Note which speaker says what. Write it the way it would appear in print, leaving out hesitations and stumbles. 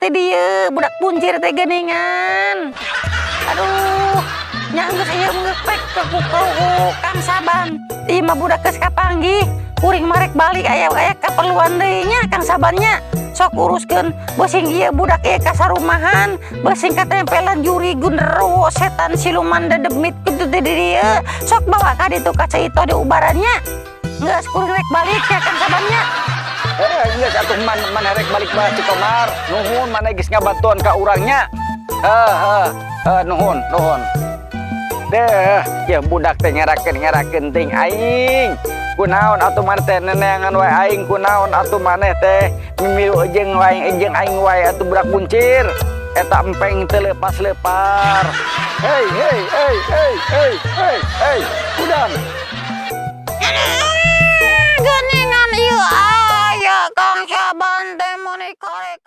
Speaker 1: ti dieu budak buncir teh geuningan. Aduh, nya geus ieu geus pek ke ku Kang Saban. Ieu mah budak geus kapanggih. Kuring mah rek balik, aya aya kaperluan deui nya, Kang Sabannya. Sok uruskeun beusi ieu budak ieu ka sarumahan, beusi katempelan juri genderuwo setan siluman dedemit kitu teh di dieu. Sok bawa ka ditu ka Ceu Itoh diubaran nya. Geus, kuring rek balik ya, Kang Sabannya.
Speaker 2: Eh, geus atuh, man man rek balik bae Si Komar. Nuhun maneh geus ngabantuan ka urang nya. Heh heh, heh, nuhun nuhun. Deh, ya budak teh ngerakeun ngerakeun ting aing. Kunaon atuh maneh teh neneangan wae aing, kunaon atuh maneh teh mimilu jeung wae jeung aing wae atuh, budak buncir. Eta empeng teu lepas-lepar. Hei hei hei hei hei hei hei, udan.
Speaker 1: Geuningan ieu aya Kang Saban teh meuni karek.